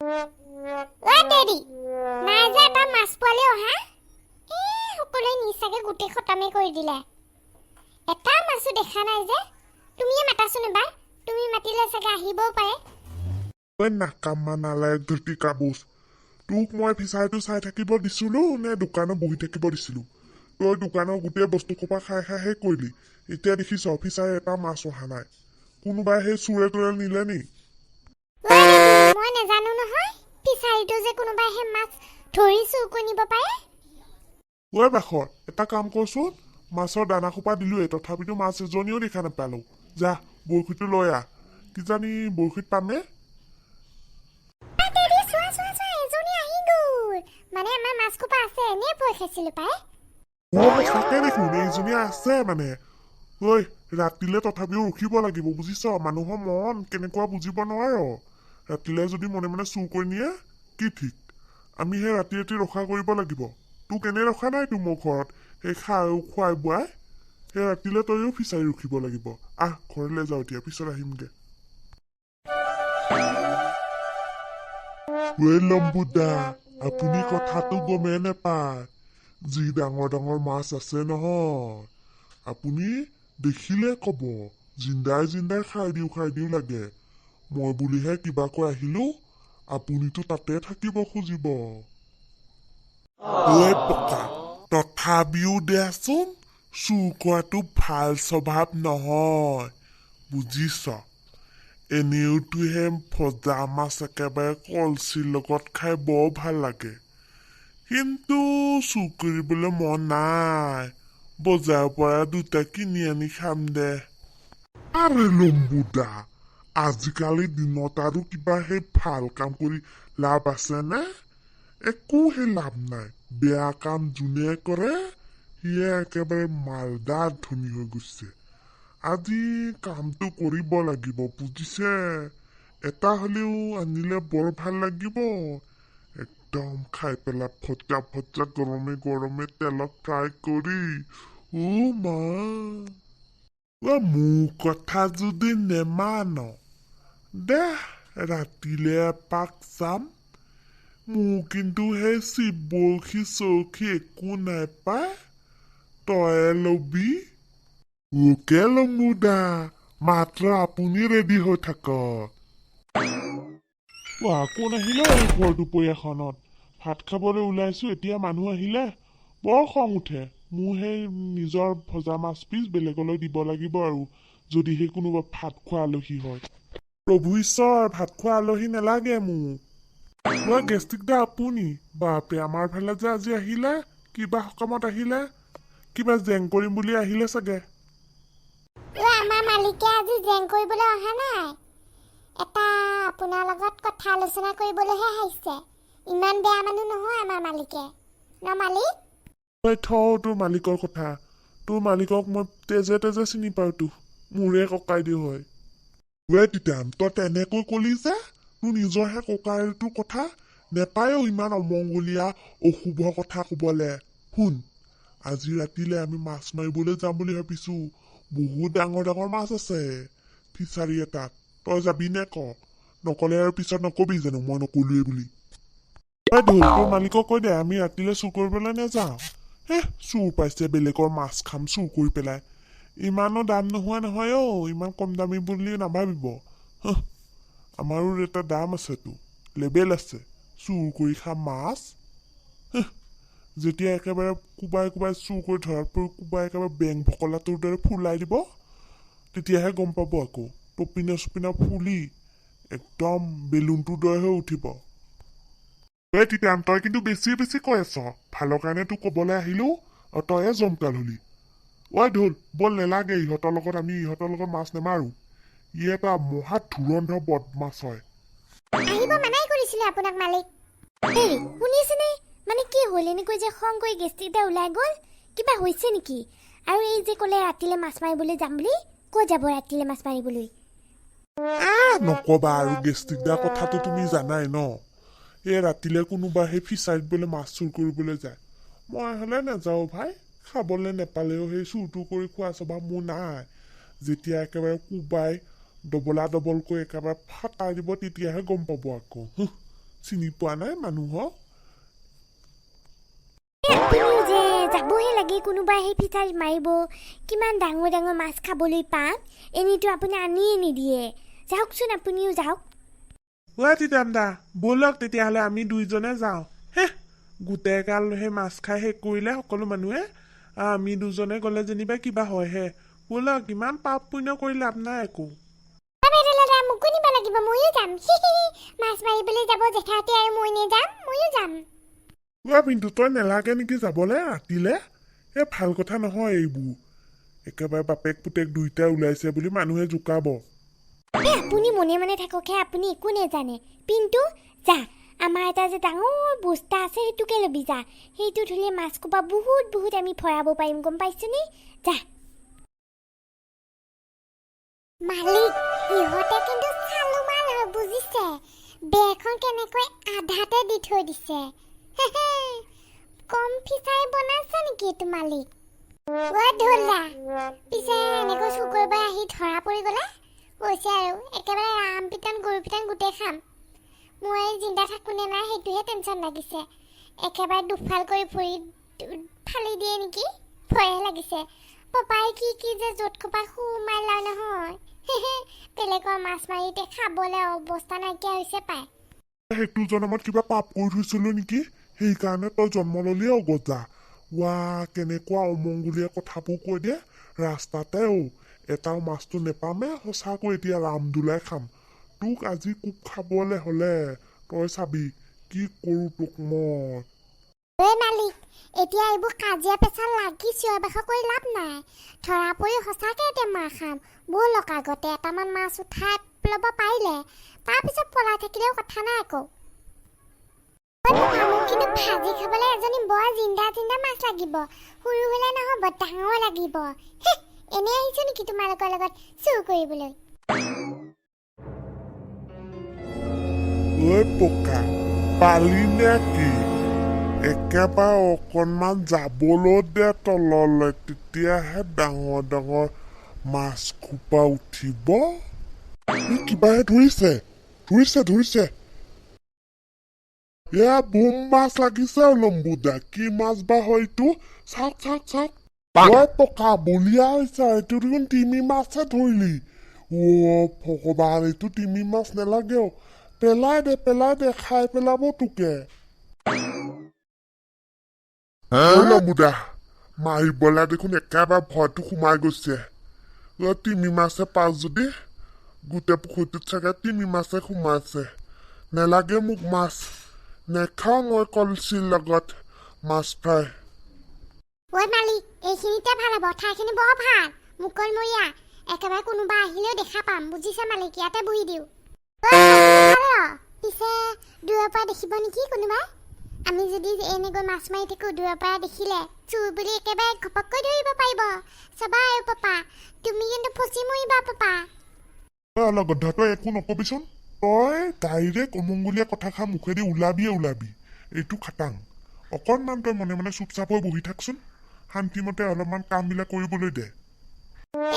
ঐ ডেডি, নাই যে এটা মাছ পোৱালি অহা। এই সকলোৱে নি চাগে গোটেই খতমেই কৰি দিলে। এটা মাছো দেখা নাই যে। তুমিয়ে মাতাচোন এবাৰ। তুমি মাতিলে চাগে আহিবও পাৰে। ঐ নাকামা, নালায়ক, ধুতি কাবুচ, তোক মই ফিচাৰীটো চাই থাকিব দিছিলো নে দোকানত বহি থাকিব দিছিলো? তই দোকানৰ গোটেই বস্তু সোপা খাই খাই শেষ কৰিলি। এতিয়া দেখিছ, ফিচাৰী এটা মাছ অহা নাই। কোনোবাই সেই চোৰে তোৰে নিলে নি? ঐ ডেডি, মই নাজানো নহয়, ফিচাৰীটো যে কোনোবাই সেই মাছ ধৰি চুৰ কৰি নিব পাৰে। ঐ বাখৰ, এটা কাম কৰচোন। মাছৰ দানা সোপা দিলোৱেই, তথাপিতো মাছ এজনীও দেখা নাপালো। যা, বৰশীটো লৈ আহ। কিজানি বৰশীত পামে। ঐ ডেডি, চোৱা চোৱা চোৱা, এজনী আহি গ'ল। মানে আমাৰ মাছ সোপা আছে, এনেই ভয় খাইছিলো পাই। অ, সঁচাকে দেখোন, এইজনী আছে মানে। ঐ, ৰাতিলে তথাপিও ৰখিব লাগিব, বুজিছ? মানুহৰ মন কেনেকুৱা বুজিব নোৱাৰ। ৰাতিলে যদি মনে মনে চুৰ কৰি নিয়ে, কি ঠিক? আমি সেই ৰাতি ৰাতি ৰখা কৰিব লাগিব। তোক এনেই ৰখা নাইতো মোৰ ঘৰত সেই খাই খুৱাই বোৱাই। সেই ৰাতিলে তয়ো ফিচাৰী ৰখিব লাগিব। আহ, ঘৰলৈ যাওঁ এতিয়া, পিছত আহিমগে। ঐ লম্বুদা, আপুনি কথাটো গমেই নেপায়। যি ডাঙৰ ডাঙৰ মাছ আছে নহয়, আপুনি দেখিলে কব জিন্দাই জিন্দাই খাই দিওঁ খাই দিওঁ লাগে। মই বুলিহে কিবাকৈ আহিলো, আপুনিতো তাতে থাকিব খুজিব। ঐ পকা, তথাপিও দেচোন, চুৰ কৰাটো ভাল স্বভাৱ নহয়, বুজিছ? এনেওতো সেই ভজা মাছ একেবাৰে কলচিৰ লগত খাই বৰ ভাল লাগে, কিন্তু চুৰ কৰিবলৈ মন নাই। বজাৰৰ পৰা দুটা কিনি আনি খাম দে। আৰে লম্বুদা, আজিকালি দিনত আৰু কিবা সেই ভাল কাম কৰি লাভ আছেনে? একো সেই লাভ নাই। বেয়া কাম যোনে কৰে, সিয়ে একেবাৰে মালদাৰ ধনী হৈ গৈছে। আজি কামটো কৰিব লাগিব, বুজিছে? এটা হলেও আনিলে বৰ ভাল লাগিব। একদম খাই পেলাই ভজা ভজা, গৰমে গৰমে তেলত ফ্ৰাই কৰি। ও মা, অ, মোৰ কথা যদি নেমান, দে, ৰাতিলে এপাক যাম। মোৰ কিন্তু সেই চিপ বৰশী চৰশী একো নাই পাই, তয়ে লবি। অ'কে লম্বুদা, মাত্ৰ আপুনি ৰেডি হৈ থাকক। ৱা, কোন আহিলে এই ভৰ দুপৰীয়াখনত? ভাত খাবলৈ ওলাইছো, এতিয়া মানুহ আহিলে বৰ খং উঠে মোৰ। সেই নিজৰ ভজা মাছ পিচ বেলেগলৈ দিব লাগিব আৰু, যদিহে কোনোবা ভাত খোৱা আলহী হয়। প্ৰভু ঈশ্বৰ, ভাত খোৱা আলহী নালাগে মোক। ঐ গেষ্টিক দা, আপুনি? বাপৰে, আমাৰ ফালে যে আজি আহিলে, কিবা সকামত আহিলে? কিবা জেং কৰিম বুলি আহিলে চাগে। ঐ, আমাৰ মালিকে আজি জেং কৰিবলৈ অহা নাই। এটা আপোনাৰ লগত কথা আলোচনা কৰিবলৈহে আহিছে। ইমান বেয়া মানুহ নহয় আমাৰ মালিকে, ন মালিক? ঐ, থ তোৰ মালিকৰ কথা। তোৰ মালিকক মই তেজে তেজে চিনি পাওঁতো, মোৰে ককাইদেউ হয়। ঐ তিতাম, তই তেনেকৈ কলি যে? তোৰ নিজৰহে ককাইটোৰ কথা নেপায়ো ইমান অমংগলীয়া অশুভ কথা কবলে। শুন, আজি ৰাতিলে আমি মাছ মাৰিবলৈ যাম বুলি ভাবিছো। বহুত ডাঙৰ ডাঙৰ মাছ আছে ফিচাৰী এটাত। তই যাবি নে ক? নকলে আৰু পিছত নকবি জানো মই নকলোৱেই বুলি। ঐ ঢোল, তোৰ মালিকক কৈ দে, আমি ৰাতিলে চুৰ কৰিবলৈ নাযাওঁ। হে, চুৰ পাইছে, বেলেগৰ মাছ খাম চুৰ কৰি পেলাই। ইমানো দাম নোহোৱা নহয় অ', ইমান কম দামী বুলি নাভাবিব। হাহ, আমাৰো এটা দাম আছেতো, লেবেল আছে। চুৰ কৰি খাম মাছ? হাহ, যেতিয়া একেবাৰে কোবাই কোবাই চুৰ কৰি ধৰাত পৰি কোবাই একেবাৰে বেং ভকলাটোৰ দৰে ফুলাই দিব, তেতিয়াহে গম পাব আকৌ। তপিনা চপিনা ফুলি একদম বেলুনটোৰ দৰে হৈ উঠিব। ঐ তিতান, তই কিন্তু বেছি বেছি কৈ আছ। ভালৰ কাৰণে তোক ক'বলৈ আহিলো আৰু তয়ে জমকাল হলি। ঐ ঢোল, ব'ল, নেলাগে ইহঁতৰ লগত। আমি ইহঁতৰ লগত মাছ নেমাৰো। ই এটা মহা ধুৰন্ধৰ বদমাছ হয়। আহিব মানাই কৰিছিলে আপোনাক মালিক। হেৰি, শুনিছেনে? মানে কি হ'ল, এনেকৈ যে খং কৰি গেষ্টিক এটা ওলাই গ'ল, কিবা হৈছে নেকি? আৰু এই যে ক'লে ৰাতিলে মাছ মাৰিবলৈ যাম বুলি, ক'ত যাব ৰাতিলে মাছ মাৰিবলৈ? এ নকবা আৰু গেষ্টিক দা কথাটো তুমি জানাই ন। এই ৰাতিলে কোনোবা সেই ফিচাৰীত বোলে মাছ চুৰ কৰিবলৈ যায়। মই হ'লে নাযাওঁ ভাই। খাবলৈ নেপালেও সেই চুৰটো কৰি খোৱা স্বভাৱ মোৰ নাই। যেতিয়া একেবাৰে কোবাই ডবলা ডবলকৈ একেবাৰে ফাটাই দিব, তেতিয়াহে গম পাব আকৌ। হুহ। চিনি পোৱা নাই মানুহক। আপুনিও যে, যাবহে লাগে, কোনোবাই সেই ফিচাৰীত মাৰিব, কিমান ডাঙৰ ডাঙৰ মাছ খাবলৈ পাম। এনেইতো আপুনি আনিয়ে নিদিয়ে। যাওকচোন, আপুনিও যাওক। ঐ তিতাম দা, ব'লক তেতিয়াহ'লে আমি দুইজনে যাওঁ। হে, গোটেই গাল সেই মাছ খাই শেষ কৰিলে সকলো মানুহে, আমি দুজনে গ'লে যেনিবা কিবা হয়হে। ব'লক, ইমান পাপ পুণ্য কৰি লাভ নাই একো। দাদা, মোকো নিব লাগিব, ময়ো যাম। মাছ মাৰিবলৈ যাব জেঠাহঁতে আৰু মই নেযাম? ময়ো যাম। ঐ পিণ্টু, তই নেলাগে নেকি যাবলৈ ৰাতিলে? এই ভাল কথা নহয় এইবোৰ। একেবাৰে বাপেক পুতেক দুইটাই ওলাইছে বুলি মানুহে জোকাব। এই আপুনি মনে মনে থাককহে, আপুনি একো নেজানে। পিণ্টু, যা, আমাৰ এটা যে ডাঙৰ বস্তা আছে, সেইটোকে ল'বি যা। সেইটোত হ'লে মাছ সোপা বহুত বহুত আমি ভৰাব পাৰিম, গম পাইছনে? যা। মালিক, ইহঁতে কিন্তু চালু মাল হয়, বুজিছে? বেৰখন কেনেকৈ আধাতে দি থৈ দিছে। কম ফিচাৰী বনাইছে নেকি এইটো মালিক? অ ঢোলা, পিছে এনেকৈ চুৰ কৰিব আহি ধৰা পৰি গ'লে হৈছে আৰু, একেবাৰে ৰাম পিটন গৰু পিটন গোটেই খাম। মই জিন্দা থাকোঁ নে নাই সেইটোহে টেনশ্যন লাগিছে। একেবাৰে দুফাল কৰি ভৰি ফালি দিয়ে নেকি, ভয়হে লাগিছে। পপাই কি কি যে য'ত সোপা সোমাই লয় নহয়। বেলেগৰ মাছ মাৰি এতিয়া খাবলৈ অৱস্থা নাইকিয়া হৈছে পায়। সেইটো জন্মত কিবা পাপ কৰি থৈছিলো নেকি, সেইকাৰণে তই জন্ম ললি অ গজা। ৱা, কেনেকুৱা অমংগলীয়া কথাবোৰ কৈ দিয়ে ৰাস্তাতে। অ, এটাও মাছটো নেপামে সঁচাকৈ, এতিয়া ৰামদোলাই খাম। তোক আজি কোব খাবলৈ হ'লে তই চাবি কি কৰোঁ তোক মই। ঐ মালিক, এতিয়া এইবোৰ কাজিয়া পেচাল লাগি চিঞৰ বাখৰ কৰি লাভ নাই। ধৰা পৰি সঁচাকে এতিয়া মাৰ খাম। ব'লক, আগতে এটামান মাছ উঠাই ল'ব পাৰিলে তাৰপিছত পলাই থাকিলেও কথা নাই আকৌ। ঐ পাপা, মোক কিন্তু ভাজি খাবলৈ এজনী বৰ জিন্দা জিন্দা মাছ লাগিব। সৰু হ'লে নহ'ব, ডাঙৰ লাগিব। হে, এনেই আহিছো নেকি তোমালোকৰ লগত চুৰ কৰিবলৈ? ঐ পকা, পালি নে কি? একেবাৰে অকণমান যাবলৈ দে তললৈ, তেতিয়াহে ডাঙৰ ডাঙৰ মাছ খোপা উঠিব। এই কিবাহে ধৰিছে, ধৰিছে, ধৰিছে। এয়া বুম মাছ লাগিছে। লম্বুদা, কি মাছ বা হয়তো? চাওক, চাওক, চাওক। ঐ পকা, বলিয়া হৈছে, এইটো দেখোন তিমি মাছহে ধৰিলি। অ' ভগৱান, এইটো তিমি মাছ নেলাগে অ'। পেলাই দে, পেলাই দে, খাই পেলাব তোকে। ঐ লম্বুদা, মাৰিবলে দেখোন একেবাৰে ভয়টো সোমাই গৈছে। অ, তিমি মাছে পাছ যদি গোটেই পুখুৰীটোত চাগে তিমি মাছে সোমাইছে। নেলাগে মোক মাছ, নেখাওঁ মই কলচিৰ লগত মাছ ফ্ৰাই। ঐ মালিক, এইখিনিতে ভাল হ'ব, ঠাইখিনি বৰ ভাল, মুকলমূৰীয়া, একেবাৰে কোনোবা আহিলেও দেখা পাম, বুজিছে মালিক? ইয়াতে বহি দিওঁ। ঐ, ভাল ৰ। পিছে দূৰৰ পৰা দেখিব নেকি কোনোবাই? আমি যদি এনেকৈ মাছ মাৰি থাকোঁ, দূৰৰ পৰা দেখিলে চোৰ বুলি একেবাৰে ঘপককৈ ধৰিব পাৰিব। চাবা আৰু পাপা, তুমি কিন্তু ফচি মৰিবা পাপা। তই অলপ গধা, তই একো নকবিচোন। তই ডাইৰেক্ট অমংগলীয়া কথাষাৰ মুখেদি ওলাবিয়ে ওলাবি, এইটো খাটাং। অকণমান তই মনে মনে চুপচাপ হৈ বহি থাকচোন, শান্তিমতে অলপমান কামবিলাক কৰিবলৈ দে।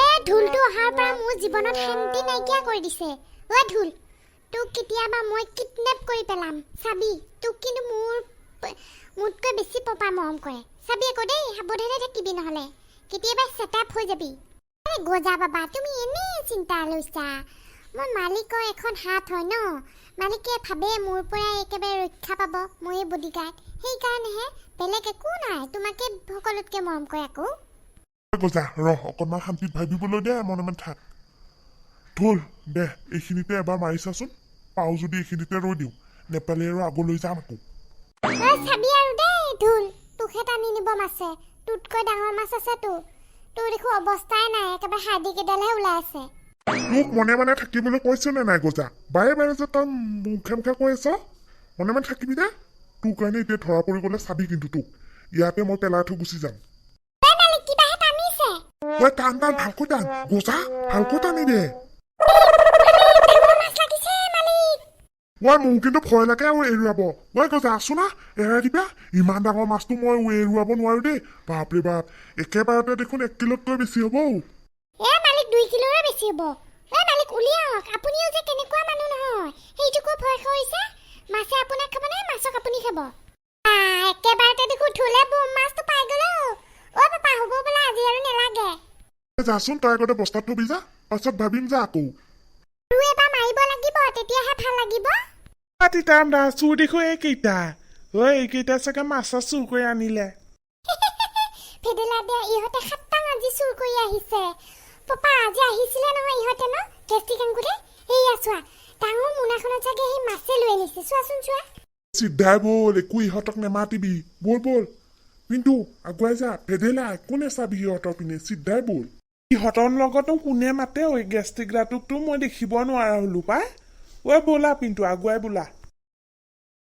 এই ঢোলটো অহাৰ পৰা মোৰ জীৱনত শান্তি নাইকিয়া কৰি দিছে। ঐ ঢোল, তোক কেতিয়াবা মই কিডনেপ কৰি পেলাম, চাবি। তোক কিন্তু মোতকৈ বেছি পপা মৰম কৰে, চাবি আকৌ দেই। সাৱধানে থাকিবি, নহ'লে কেতিয়াবা ছেটআপ হৈ যাবি। আৰে গজা বাবা, তুমি এনেই চিন্তা লৈছা। মই মালিকৰ এখন হাত হয় ন। মালিকে ভাবে মোৰ পৰাই একেবাৰে ৰক্ষা পাব, ময়ে বডিগাৰ্ড, সেইকাৰণেহে, বেলেগ একো নাই। তোমাকে সকলোতকৈ মৰম কৰে আকৌ। গজা, ৰহ, অকণমান শান্তিত ভাবিবলৈ দে, মনে মনে থাক। ঢোল দে, এইখিনিতে এবাৰ মাৰি চাচোন। পাওঁ যদি এইখিনিতে ৰৈ দিওঁ, নেপালে আৰু আগলৈ যাম আকৌ। ঐ চাবি আৰু দেই ঢোল, তোকহে টানি নিব মাছে। তোতকৈ ডাঙৰ মাছ আছে তো। তোৰ দেখোন অৱস্থাই নাই, একেবাৰে হাৰ্ডি কেইডালহে ওলাই আছে। তোক মনে মনে থাকিবলৈ কৈছো নে নাই গজা? বাৰে বাৰে যে তই মুখে মুখে কৈ আছ, মনে মনে থাকিবি দে। তোৰ কাৰণে এতিয়া ধৰা পৰি গ'লে চাবি কিন্তু, তোক ইয়াতে মই পেলাই থৈ গুচি যাম। ঐ মালিক, কিবাহে টানিছে। ঐ টান, টান, ভালকৈ টান গজা, ভালকৈ টানি দে। ডাঙৰ মাছ লাগিছে মালিক। ঐ, মোৰ কিন্তু ভয় লাগে আৰু এৰুৱাব। ঐ গজা, আছো না, এৰাই দিবা। ইমান ডাঙৰ মাছটো মই এৰুৱাব নোৱাৰো দেই। বাপৰে বাপ, একেবাৰতে দেখোন 1 কিলোতকৈ বেছি হ'ব অ'। এ মালিক, 2 কিলোৰে বেছি হ'ব। ঐ মালিক, উলিয়াওক। আপুনিও যে কেনেকুৱা মানুহ নহয়, সেইটোকো ভয় কৰিছে মাছে। খাব। একেবাৰতে দেখোন থুলে বুম মাছটো পাই গ'লো। অ' পাপা, হ'ব বোলা, আজি আৰু নেলাগে। যাচোন, তই আগতে বস্তাত থবি যা, পাছত ভাবিম যা আকৌ। আৰু এবাৰ মাৰিব লাগিব, তেতিয়াহে ভাল লাগিব। তিতাম দা, চুৰ দেখো এইকেইটা। ঐ, এইকেইটা চাগে মাছ চাছ চুৰ কৰি আনিলে। ফেদেলা দে, ইহঁতে সাতটাং আজি চুৰ কৰি আহিছে। পাপা, আজি আহিছিলে নহয় ইহঁতে ন, গেষ্টিক আংকুলে। এইয়া চোৱা, ডাঙৰ মোনাখনত চাগে সেই মাছে লৈ আনিছে। চোৱাচোন, চোৱা। চিধাই ব'ল, একো ইহঁতক নেমাতিবি। ব'ল ব'ল পিণ্টু, আগুৱাই যা। ভেদেলা, একো নেচাবি সিহঁতৰ পিনে, চিধাই ব'ল। ইহঁতৰ লগতো কোনে মাতে? ঐ, গেষ্টিক দাটোকতো মই দেখিব নোৱাৰা হলো পাই। ঐ, ব'লা পিণ্টু, আগুৱাই বোলা।